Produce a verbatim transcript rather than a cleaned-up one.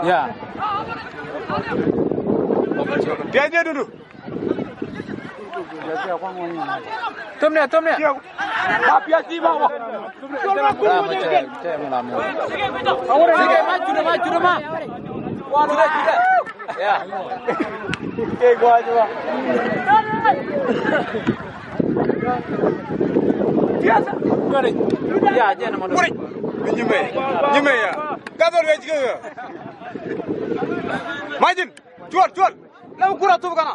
Ya. Piac ni dudu. Thom ni, thom ni. Nyime, nyime ya. Gathɔr wec kɛ. Majin, cuɔl, cuɔl. Lɛ bi kura thop kana.